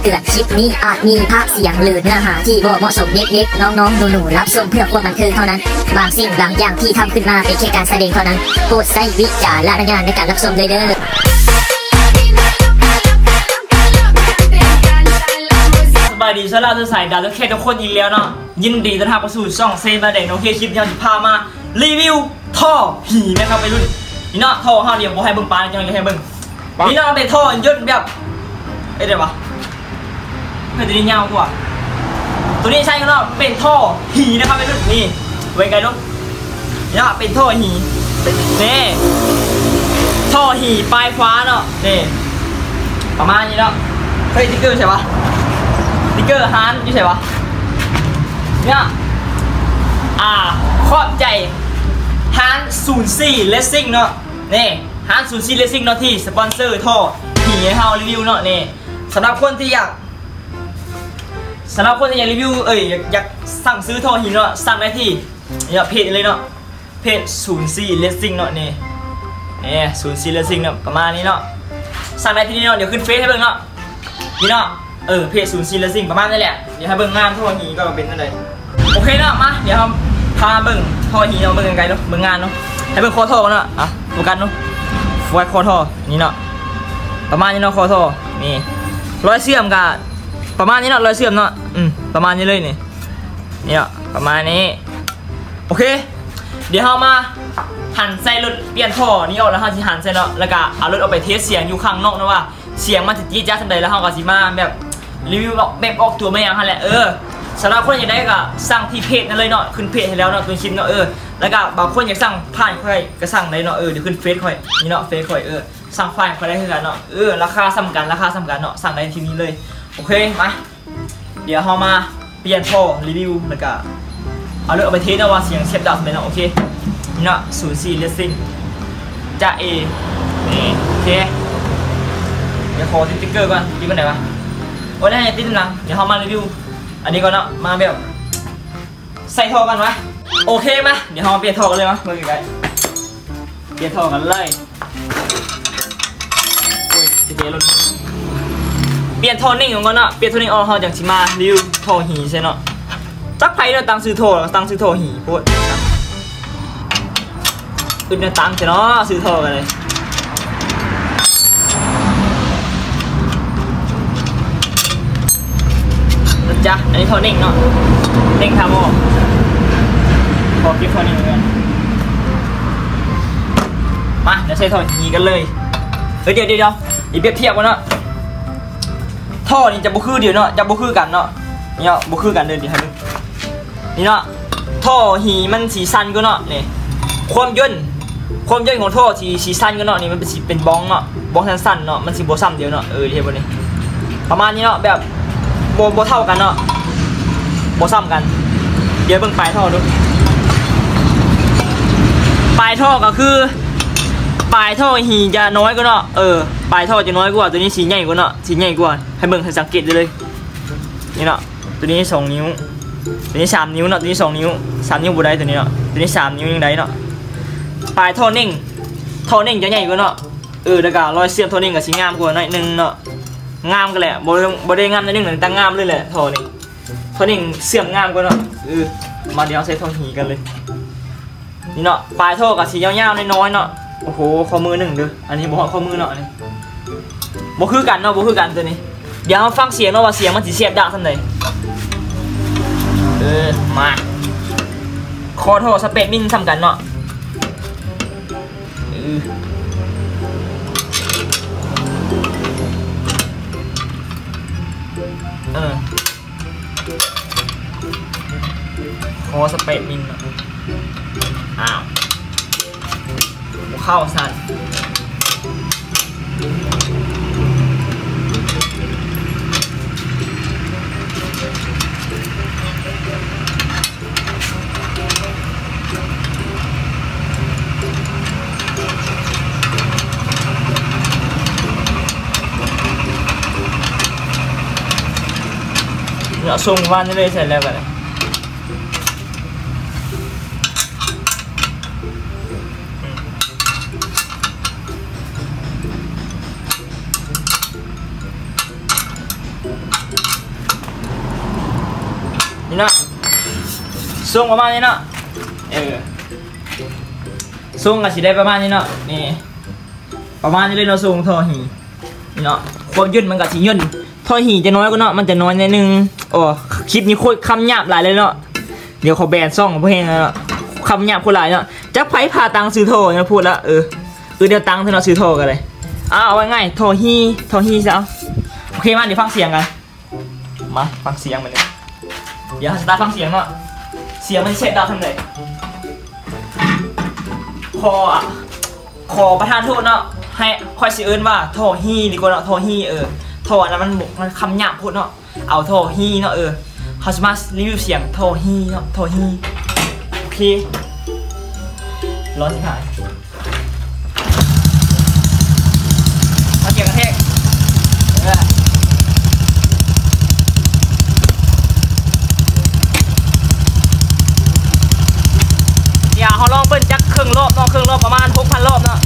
ເຕືອນ, ຄລິບນີ້ອາດມີພາບສຽງ ຫຼື ເນື້ອຫາທີ່ບໍ່ເໝາະສົມ. ເດັກໆ ນ້ອງໆ ໜູໆ ຮັບຊົມເພື່ອຄວາມບັນເທີງເທົ່ານັ້ນ. ບາງສິ່ງບາງຢ່າງທີ່ທຳຂຶ້ນມາເປັນແຄ່ການສະແດງເທົ່ານັ້ນ. ໂປດໃຊ້ວິຈາລະນະຍານໃນການຮັບຊົມເລີຍເດີ້. ສະບາຍດີ ຊາວລາວຊາວໄທ ດາວແຄທຸກຄົນອີກແລ້ວເນາະ. ຍິນດີຕ້ອນຮັບເຂົ້າສູ່ຊ່ອງເຊບາແດງເນາະ. ໂອເຄ ຄລິບນີ້ເຮົາຊິພາມາຣີວິວທໍ່ຫີນະຄັບໄວລຸ້ນ. ນີ້ເນາະ ທໍ່ເຮົານີ້ບໍ່ໃຫ້ເບິ່ງປານ ຈັ່ງໃຫ້ເບິ່ງ. ນີ້ເນາະ ເປັນທໍ່ຍົນແບບ ເອີ ໄດ້ວະ ເຮີ້ຍ ຕົວນີ້ຍາວກວ່າ ຕົວນີ້ໃຊ້ເນາະ. ເປັນທໍ່ຫີນະຄັບໄວລຸ້ນ. ນີ້ ເບິ່ງໄກເນາະ ນີ້ເນາະ ເປັນທໍ່ຫີນ ນີ້ ທໍ່ຫີນປາຍຟ້າເນາະ. ນີ້ ປະມານນີ້ເນາະ. ເຮີ້ຍ ສະຕິກເກີໃສວະ? ສະຕິກເກີຮ້ານຢູ່ໃສວະ? ນີ້ ອາ ຂອບໃຈຮ້ານສູນສີ່ເລດຊິງເນາະ. ນີ້ ຮ້ານສູນສີ່ເລດຊິງເນາະ ທີ່ສະປອນເຊີທໍ່ຫີນໃຫ້ເຮົາຣີວິວເນາະ. ນີ້ ສຳລັບຄົນທີ່ຢາກ ສຳລັບຄົນທີ່ຢາກຣີວິວ ເອີຍ ຢາກ ຢາກສັ່ງຊື້ທໍ່ຫີນເນາະ ສັ່ງໄດ້ທີ່ ນີ້ເນາະ ເພຈນີ້ເລີຍເນາະ ເພຈສູນສີ່ເລດຊິງເນາະ. ນີ້ ນີ້ ສູນສີ່ເລດຊິງເນາະ ປະມານນີ້ເນາະ. ສັ່ງໄດ້ທີ່ນີ້ເນາະ ດຽວຂຶ້ນເຟສໃຫ້ເບິ່ງເນາະ. ນີ້ເນາະ ເອີ ເພຈສູນສີ່ເລດຊິງ ປະມານນີ້ແຫຼະ. ດຽວໃຫ້ເບິ່ງງານທໍ່ຫີນກ່ອນວ່າເປັນຈັ່ງໃດ. ໂອເຄເນາະ ມາ ດຽວເຮົາພາເບິ່ງທໍ່ຫີນເນາະ ເບິ່ງໄກໆເນາະ ເບິ່ງງານເນາະ. ໃຫ້ເບິ່ງຄໍທໍ່ກ່ອນເນາະ ອະ ໂຟກັສເນາະ ໂຟກັສຄໍທໍ່ ນີ້ເນາະ ປະມານນີ້ເນາະ ຄໍທໍ່. ນີ້ ລອຍເຊື່ອມກະປະມານນີ້ເນາະ ລອຍເຊື່ອມເນາະ ອືມ ປະມານນີ້ເລີຍ. ນີ້ ນີ້ເນາະ ປະມານນີ້. ໂອເຄ ດຽວເຮົາມາຫັນໃສ່ລົດ ປ່ຽນທໍ່ນີ້ອອກ ແລ້ວເຮົາຊິຫັນໃສ່ເນາະ ແລ້ວກະເອົາລົດອອກໄປເທສສຽງຢູ່ຂ້າງນອກເນາະ ວ່າສຽງມັນຊິຈີດຈາດສ່ຳໃດ ແລ້ວເຮົາກະຊິມາແບບຣີວິວແບບອອກຕົວແມ່ນຫຍັງຫັ້ນແຫຼະ. ເອີ ສຳລັບຄົນຢາກໄດ້ກະສັ່ງທີ່ເພຈນັ້ນເລີຍເນາະ ຂຶ້ນເພຈໃຫ້ແລ້ວເນາະ ຕົ້ນຄລິບເນາະ. ເອີ ແລ້ວກະບາງຄົນຢາກສັ່ງຜ່ານຂ້ອຍກະສັ່ງໄດ້ເນາະ. ເອີ ດຽວຂຶ້ນເຟສຂ້ອຍ ນີ້ເນາະ ເຟສຂ້ອຍ. ເອີ ສັ່ງຜ່ານຂ້ອຍໄດ້ຄືກັນເນາະ. ເອີ ລາຄາສ່ຳກັນ ລາຄາສ່ຳກັນເນາະ ສັ່ງໄດ້ທີ່ນີ້ເລີຍ. ໂອເຄ ມາ ດຽວເຮົາມາປ່ຽນທໍ່ຣີວິວ ແລ້ວກະເອົາລົດອອກໄປເທສເນາະ ວ່າສຽງສຽບດັງສ່ຳໃດເນາະ. ໂອເຄ ນີ້ເນາະ ສູນສີ່ເລດຊິງ ຈາເອ ນີ້ ໂອເຄ ດຽວຂໍຕິດສະຕິກເກີກ່ອນ ຕິດບ່ອນໃດວະ? ໂອ້ຍ ໄດ້ຕິດນຳຫຼັງ. ດຽວເຮົາມາຣີວິວອັນນີ້ກ່ອນເນາະ ມາແບບ ໃສ່ທໍ່ກັນວະ. ໂອເຄ ມາ ດຽວເຮົາມາປ່ຽນທໍ່ກັນເລີຍ ມາເບິ່ງໃກ້ໆ ປ່ຽນທໍ່ກັນເລີຍ. ໂອ້ຍ ເຈເຈລົດ ປ່ຽນທໍ່ໜຶ່ງກ່ອນເນາະ ປ່ຽນທໍ່ໜຶ່ງອອກ ເຮົາຈັ່ງຊິມາຣີວິວທໍ່ຫີນໃສ່ເນາະ. ຈັກໃຜເນາະຕັ້ງຊື່ທໍ່ ຕັ້ງຊື່ທໍ່ຫີນໂພດ ອຶດແນວຕັ້ງແທ້ເນາະ ຊື່ທໍ່ກັນເລີຍ. ນະຈະ ອັນນີ້ທໍ່ເໜັງເນາະ ເໜັງທາໝໍ້ ຂໍເກັບທໍ່ເໜັງໄວ້ກ່ອນ. ມາ ດຽວໃສ່ທໍ່ຫີນກັນເລີຍ. ເອີ ດຽວໆໆ ອີກ ປຽບທຽບກັນເນາະ ທໍ່ນີ້ຈະບໍ່ຄືດຽວເນາະ ຈະບໍ່ຄືກັນເນາະ. ນີ້ເນາະ ບໍ່ຄືກັນເດີ ດຽວໃຫ້ເບິ່ງ. ນີ້ເນາະ ທໍ່ຫີນມັນຊິສັ້ນກວ່າເນາະ ນີ້ ຄວາມຍົນ ຄວາມຍົນຂອງທໍ່ຊິ ຊິສັ້ນກວ່າເນາະ. ນີ້ມັນຊິເປັນບ້ອງເນາະ ບ້ອງສັ້ນໆເນາະ ມັນຊິບໍ່ສ່ຳດຽວເນາະ. ເອີ ເຫັນບໍ່ນີ້ ປະມານນີ້ເນາະ ແບບບໍ່ ບໍ່ເທົ່າກັນເນາະ ບໍ່ສ່ຳກັນ. ດຽວເບິ່ງປາຍທໍ່ດູ ປາຍທໍ່ກະຄື ປາຍທໍ່ຫີນຈະນ້ອຍກວ່າເນາະ. ເອີ ປາຍທໍ່ຈະນ້ອຍກວ່າ ໂຕນີ້ຊິໃຫຍ່ກວ່າເນາະ ຊິໃຫຍ່ກວ່າ. ໃຫ້ເບິ່ງ ໃຫ້ສັງເກດໄດ້ເລີຍ ນີ້ເນາະ. ໂຕນີ້ສອງນິ້ວ ໂຕນີ້ສາມນິ້ວເນາະ ໂຕນີ້ສອງນິ້ວ ສາມນິ້ວບໍ່ໄດ້ໂຕນີ້ເນາະ ໂຕນີ້ສາມນິ້ວຍັງໄດ້ເນາະ. ປາຍທໍ່ເໜັງ ທໍ່ເໜັງຈະໃຫຍ່ກວ່າເນາະ. ເອີ ແລ້ວກະລອຍເຊື່ອມທໍ່ເໜັງກະຊິງາມກວ່າໜ້ອຍໜຶ່ງເນາະ ງາມກະແຫຼະ ບໍ່ ບໍ່ໄດ້ງາມໜ້ອຍໜຶ່ງ ແຕ່ງາມເລີຍແຫຼະທໍ່ນີ້. ທໍ່ເໜັງເຊື່ອມງາມກວ່າເນາະ. ເອີ ມາ ດຽວເຮົາໃສ່ທໍ່ຫີນກັນເລີຍ. ນີ້ເນາະ ປາຍທໍ່ກະຊິຍາວໆນ້ອຍໆເນາະ. ໂອ້ໂຫ ຂໍ້ມືໜຶ່ງເດີ ອັນນີ້ບໍ່ຮອດຂໍ້ມືເນາະ ອັນນີ້ບໍ່ຄືກັນເນາະ ບໍ່ຄືກັນໂຕນີ້. ດຽວເຮົາຟັງສຽງເນາະ ວ່າສຽງມັນຊິສຽບດັງສ່ຳໃດ. ເອີ ມາ ຄໍທໍ່ຊາວແປດມິນສ່ຳກັນເນາະ. ເອີ ເອີ ຄໍຊາວແປດມິນເນາະ. ອ້າວ ບໍ່ເຂົ້າຊັ້ນ. ເນາະ ສົ່ງວາງນີ້ເລີຍ ໃສ່ແລ້ວກະໄດ້. ອືມ. ນີ້ເນາະ ຊົງປະມານນີ້ເນາະ ເອີ ຊົງກໍຊິໄດ້ປະມານນີ້ເນາະ ນີ້ ປະມານນີ້ເລີຍເນາະ ຊົງທໍ່ຮີນີ້ເນາະ ຄວາມຫຍຸ້ນມັນກໍຊິຫຍຸ້ນ ທໍ່ຮີຈະນ້ອຍກວ່າເນາະ ມັນຈະນ້ອຍໜ້ອຍໜຶ່ງ. ໂອ້ ຄລິບນີ້ໂຄດຄຳຫຍາບຫຼາຍເລີຍເນາະ ດຽວຂໍແບນຊ່ອງເພິ່ນແຮງເນາະ ຄຳຫຍາບໂຄດຫຼາຍເນາະ. ຈັກໃຜພາຕັ້ງຊື່ທໍ່ເນາະ ໂພດລະ ເອີ ເອີ ດຽວຕັ້ງເນາະ ຊື່ທໍ່ກໍໄດ້. ເອົາ ເອົາໄວ້ງ່າຍ ທໍ່ຮີ ທໍ່ຮີຊະ ເອົາ ໂອເຄ ມາ ດຽວຟັງສຽງກັນ. ມາຟັງສຽງບາດນີ້ ດຽວເຮົາສະຕາດຟັງສຽງເນາະ ສຽງມັນຊິແຊບດາວທຳໃດ. ຂໍ ຂໍປະທານໂທດເນາະ ໃຫ້ຂ້ອຍຊິເອີ້ນວ່າທໍ່ຮີດີກວ່າເນາະ ທໍ່ຮີ ເອີ ທໍ່ອັນນັ້ນມັນ ມັນຄຳຫຍາບໂພດເນາະ ເອົາທໍ່ຮີເນາະ ເອີ ເຮົາຊິມາຣີວິວສຽງທໍ່ຮີເນາະ ທໍ່ຮີ ໂອເຄ ລໍຊິຫາຍ. ເອົາສຽງກະແທກ ເອີ ດຽວເຮົາລອງເບິ່ງຈັກເຄິ່ງລອບເນາະ ເຄິ່ງລອບປະມານຫົກພັນລອບເນາະ.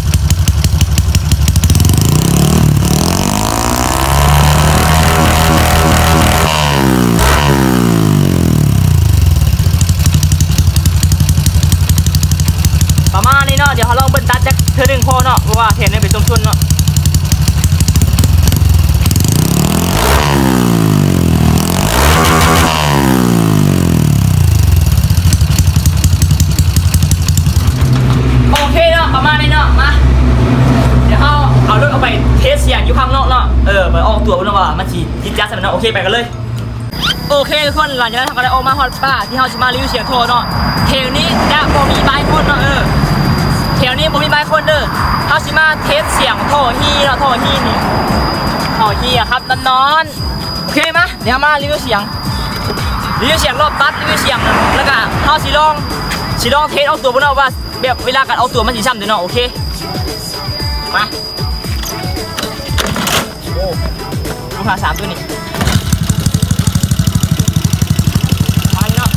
ປະມານນີ້ເນາະ ດຽວເຮົາລອງເບິ່ງຕັດຈັກເທື່ອໜຶ່ງພໍເນາະ ເພາະວ່າແຖວນີ້ເປັນຊຸມຊົນເນາະ. ໂອເຄເນາະ ປະມານນີ້ເນາະ ມາ ດຽວເຮົາເອົາລົດອອກໄປເທສສຽງຢູ່ຂ້າງນອກເນາະ ເອີ ໄປອອກຕົວເບິ່ງວ່າມັນຊິຈິດຈັດສ່ຳໃດເນາະ. ໂອເຄ ໄປກັນເລີຍ. ໂອເຄທຸກຄົນ ຫຼັງຈາກນັ້ນເຮົາກໍໄດ້ອອກມາຮອດປ່າທີ່ເຮົາຊິມາຣີວິວສຽງທໍ່ເນາະ. ແຖວນີ້ຈະບໍ່ມີບາຍຄົນເນາະ ເອີ ແຖວນີ້ບໍ່ມີບາຍຄົນເດີ. ເຮົາຊິມາເທສສຽງທໍ່ຮີເນາະ ທໍ່ຮີນີ້ ທໍ່ຮີອະຂັບນອນໆ. ໂອເຄ ມາ ດຽວເຮົາມາຣີວິວສຽງ ຣີວິວສຽງລອບຕັດ ຣີວິວສຽງ ແລ້ວກະເຮົາຊິລອງ ຊິລອງເທສອອກຕົວເບິ່ງເນາະ ວ່າແບບເວລາການອອກຕົວມັນຊິຊ່ຳໃດເນາະ. ໂອເຄ ມາ. ໂອ້ ລູກຫ້າສາມຕົວນີ້ ມານີ້ເນາະ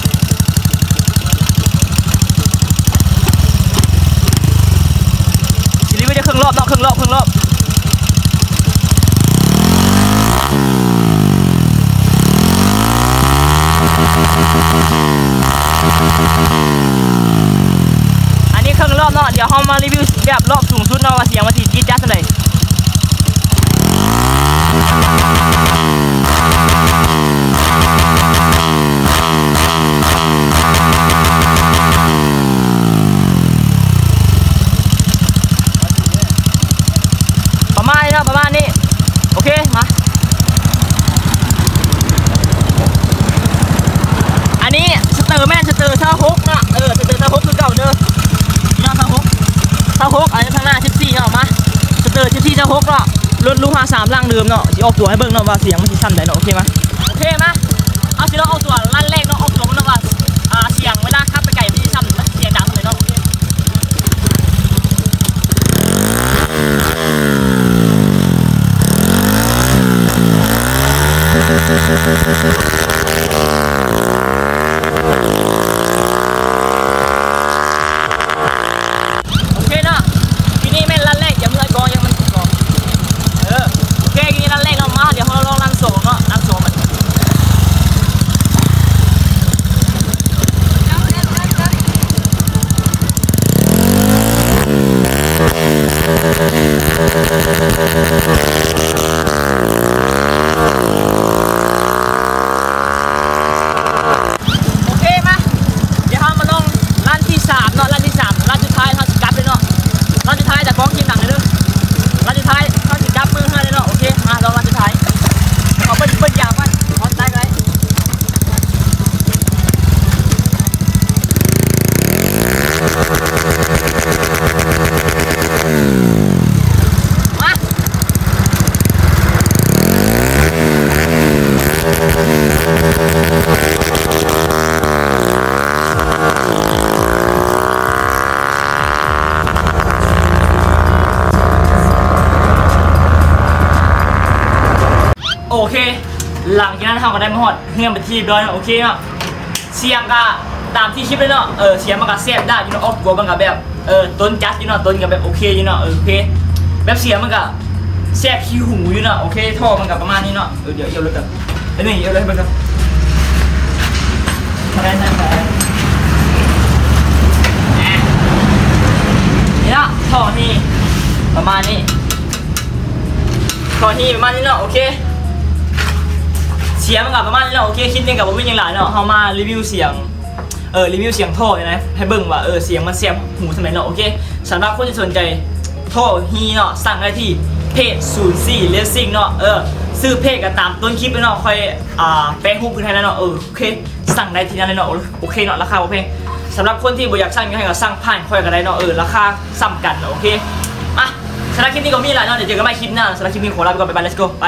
ຊິລີໄວ້ໄດ້ເຄິ່ງລອບເນາະ ເຄິ່ງລອບ ເຄິ່ງລອບ. ອັນນີ້ເຄິ່ງລອບເນາະ ດຽວເຮົາມາຣີວິວແບບລອບສູງສຸດເນາະ ວ່າສຽງມັນຊິຈີດຈັດສ່ຳໃດ. ປະມານນີ້ເນາະ ປະມານນີ້ ໂອເຄ ມາ. ອັນນີ້ສະເຕີແມ່ນສະເຕີຊາວຫົກເນາະ ເອີ ສະເຕີຊາວຫົກຄືເກົ່າເດີ ເນາະ ຊາວຫົກ ຊາວຫົກ ອັນນີ້ທາງໜ້າສິບສີ່ເນາະ ມາ ສະເຕີສິບສີ່ ຊາວຫົກເນາະ ລົດລູກຫ້າສາມຫຼັງເດີມເນາະ ຊິອອກຕົວໃຫ້ເບິ່ງເນາະວ່າສຽງມັນຊິຊ່ຳໃດເນາະ. ໂອເຄ ມາ ເຮົາຊິລອງອອກຕົວລັນແລກເນາະ ອອກຕົວເບິ່ງເນາະວ່າ ອ່າ ສຽງເວລາຂັບໄປໄກມັນຊິຊ່ຳ ມັນຊິສຽງດັງເທົ່າໃດເນາະ. ໂອເຄເນາະ ທີນີ້ແມ່ນລັນແລກ ຢ່າເມື່ອຍກອງ ຢ່າມັນກອງ ເອີ ໂອເຄ ທີນີ້ລັນແລກເນາະ ມາ ດຽວເຮົາລອງລັນສອງເນາະ ລັນສອງມັນ. ໂອເຄ ມາ ດຽວເຮົາມາລອງລັນທີສາມເນາະ ລັນທີສາມ ລັນສຸດທ້າຍເຮົາຊິກັບເລີຍເນາະ ລັນສຸດທ້າຍ ຕາກ້ອງຄລິບຫຼັງເດີ ລັນສຸດທ້າຍເຮົາຊິກັບມືເຮືອນເລີຍເນາະ. ໂອເຄ ມາ ລອງລັນສຸດທ້າຍ ເອົາເບິ່ງ ເບິ່ງຢາວກ່ອນ ຮອດໄດ້ໄດ້. ໂອເຄ ຫຼັງຈາກນັ້ນເຮົາກໍໄດ້ມາຮອດເຮືອນເປັນທີ່ຮຽບຮ້ອຍເນາະ. ໂອເຄເນາະ ສຽງກະຕາມທີ່ຄລິບເລີຍເນາະ ເອີ ສຽງມັນກະແຊບດາດຢູ່ເນາະ ອອກຕົວມັນກະແບບ ເອີ ຕົນຈັດຢູ່ເນາະ ຕົນກະແບບໂອເຄຢູ່ເນາະ ເອີ ໂອເຄ ແບບສຽງມັນກະແຊບຂີ້ຫູຢູ່ເນາະ. ໂອເຄ ທໍ່ມັນກະປະມານນີ້ເນາະ ເອີ ດຽວ ດຽວເລີຍກັນ ອັນນີ້ ດຽວເລີຍເບິ່ງກັນ. ນີ້ເນາະ ທໍ່ຮີປະມານນີ້ ທໍ່ຮີປະມານນີ້ເນາະ. ໂອເຄ ສຽງມັນກໍປະມານນີ້ເນາະ. ໂອເຄ ຄລິບນີ້ກໍບໍ່ມີຫຍັງຫຼາຍເນາະ ເຮົາມາຣີວິວສຽງ ເອີ ຣີວິວສຽງທໍ່ນີ້ນະ ໃຫ້ເບິ່ງວ່າ ເອີ ສຽງມັນແສບຫູສ່ຳໃດເນາະ. ໂອເຄ ສຳລັບຄົນທີ່ສົນໃຈທໍ່ຮີເນາະ ສັ່ງໄດ້ທີ່ເພຈ ສູນສີ່ ເລດຊິງ ເນາະ. ເອີ ຊື່ເພຈກໍຕາມຕົ້ນຄລິບເລີຍເນາະ ຂ້ອຍ ອ່າ ແປະຮູບຂຶ້ນໃຫ້ແລ້ວເນາະ. ເອີ ໂອເຄ ສັ່ງໄດ້ທີ່ນັ້ນເລີຍເນາະ. ໂອເຄເນາະ ລາຄາບໍ່ແພງ. ສຳລັບຄົນທີ່ບໍ່ຢາກສັ່ງຫຍັງໃຫ້ກໍສັ່ງຜ່ານຂ້ອຍກໍໄດ້ເນາະ. ເອີ ລາຄາສ່ຳກັນເນາະ. ໂອເຄ ມາ ສຳລັບຄລິບນີ້ກໍມີຫຼາຍເນາະ ດຽວເຈີກັນໃໝ່ຄລິບໜ້າ. ສຳລັບຄລິບນີ້ຂໍລາໄປກ່ອນ ບາຍບາຍ ເລັດສະໂກ ໄປ.